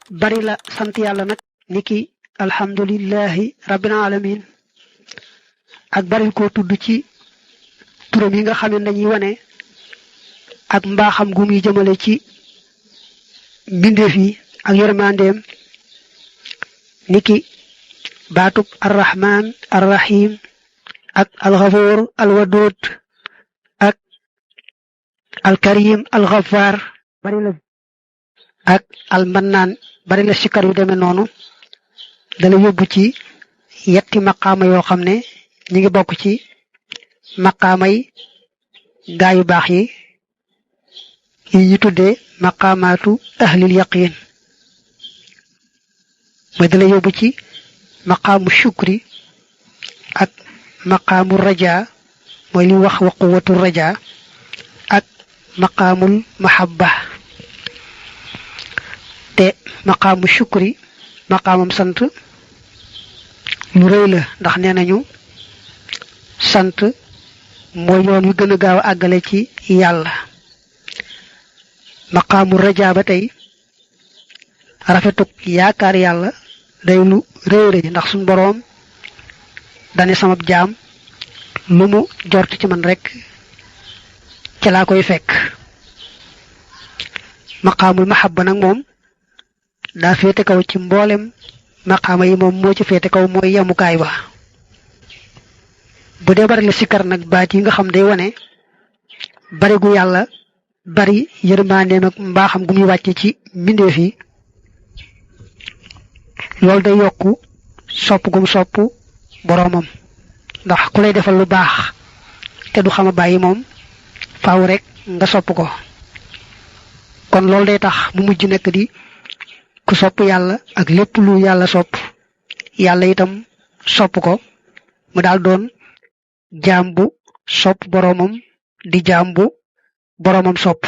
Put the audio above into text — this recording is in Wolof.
bari la sant yàlla nag niki alhamdulillahi rabbil alamin ak bari ko tudd ci turam yi nga xam ne dañuy wane ak mbaaxam gu muy jëmale ci mbindeef yi ak yërmandeem niki baatub arrahman arrahim ak alxafuur alwadud ak alkarim alxafaar bari la ak almannaan bari la sikkar yu demee noonu dala yóbbu ci yetti maqaama yoo xam ne ñi ngi bokk ci maqaamay gaa yu baax yi ñu tuddee maqaamaatu ahlil yaqin mooy dala yóbbu ci maqaamu shukri ak maqaamu raja mooy li wax wa quwwatu raja ak maqaamul mahabba te maqaamu shukri maqaamam sant lu rëy la ndax nee nañu sant mooy yoon wi gën a gaaw a àggale ci yàlla maqaamu raja ba tey rafetuk yaakaar yàlla day lu rëy rëy ndax suñ boroom dane sama jaam lu mu jort ci man rek ci laa koy fekk maqaamul mahabba nag moom daa féete kaw ci mboolem maqaama yi moom moo ci féete kaw mooy yemukaay ba bu dee bari la sikkar nag baat yi nga xam day wane bari gu yàlla bari yërmandeem ak mbaaxam gu muy wàcce ci mbindeef yi loolu day yokku sopp gum sopp boroomam ndax ku lay defal lu baax te du xama bàyyi moom faaw rek nga sopp ko kon loolu day tax mu mujj nekk di ku sopp yàlla ak lépp lu yàlla sopp yàlla itam sopp ko mu daal doon jaam bu sopp boroomam di jaam bu boroomam sopp